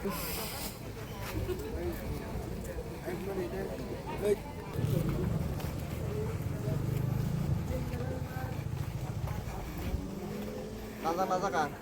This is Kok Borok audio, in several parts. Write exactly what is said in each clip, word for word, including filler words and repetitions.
Najak najak ang.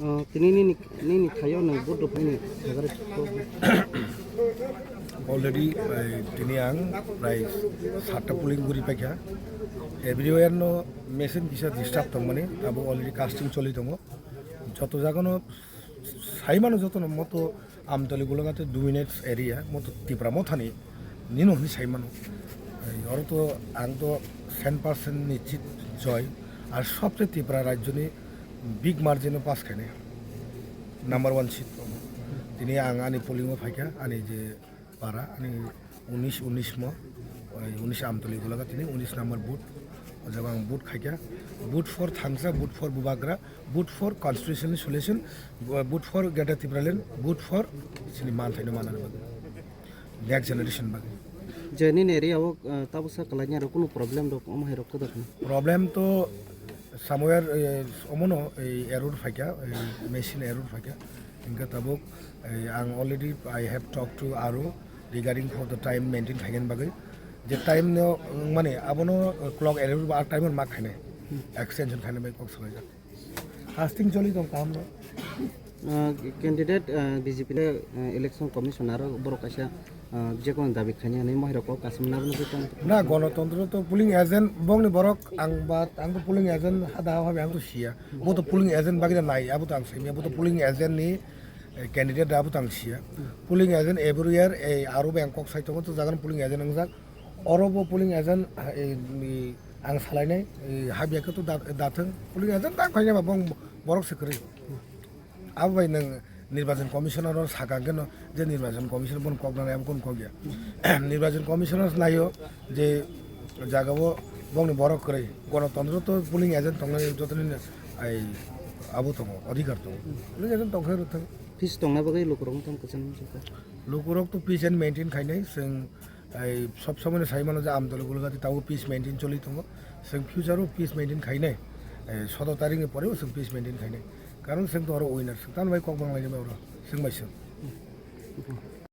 Oh, tini nini, nini thaio nwng vote rwphaini sagarwi. Already, eh, tini ang prai satta polling guri paikha. Everywhere no machine kisa disturb tongmani, abo already casting choli tongo. Joto jagano saimano jotono moto Amtali Golaghat dominates area, moto Tipra Mothani nino hwnwi saimano. Ei, oro to ang to cent percent nischit joy, ar sobse Tipra rajyoni big margin o pass khainai, number one seat. Tini ang ani polling o phaikha, ani je para, ani unis, unis mo, oi, unis Amtali Golaghat tini unis number booth. O jaga ang vote khaikha. Vote for Thangsa, vote for Bubagra, vote for constitutional solution, vote for Greater Tipraland, vote for chini manthaino manani bagwi, next generation bagwi. Je nini area o, uh, tabuksa kwlaini aro kunu problem rok omo hai rok koda khna? Problem to somewhere, eh, omono, eh, error phaikha, eh, machine error phaikha. Hingke tabuk, eh, ang already I have talked to R O regarding for the time maintain khainani bagwi. Je time no, mane, abono, eh, clock error ba time ma khainai. Extension khainai bai kok salaijak. Casting choli tong kaham no. Uh, candidate, uh, B J P ni, uh, election commission aro borok kaisa, uh, je kono dabi khainai hinwi mohai rok kok kaisa nabo nugwi tong. Na, gonotontro to polling agent bongni borok ang ba, ang to polling agent hada habi ang to siya. Bo to polling agent bagwi nai, abo to ang simi, bo to polling agent ni, eh, candidate abo to ang siya. Polling agent everywhere, eh, aro bai ang kok sai tongo, to jagan polling agent wngjak. Oro bo polling agent, eh, ni ang salainai, eh, habya khe to da-, dathwng. Polling agent ta khaina ba bong borok se kwrwi. Abo bai nwng Nirbachan Commissioner oro sakha khe no je Nirbachan Commissioner bono kok nanai abo kono kok ya. Nirbachan Commissioner naio je jaga o bongni borok kwrwi. Gonotontro to polling agent tongnai jotoni ai abo tongo, odhikar tongo. Polling agent tongkhe rwthwng. Peace tongna bagwi lukurok wngthang kwchang wngkha. Lukurok to peace and maintain khainai, chwng ai sob somoi no sai mano je Amtali Golaghat tabo peace maintain choli tongo. Chwng future o peace maintain khainai. Ai sodo tarik ni pore o chwng peace maintain khainai. Karon chwng to oro winner, chwng tamo bai kok banglainai oro, chwng bai chwng.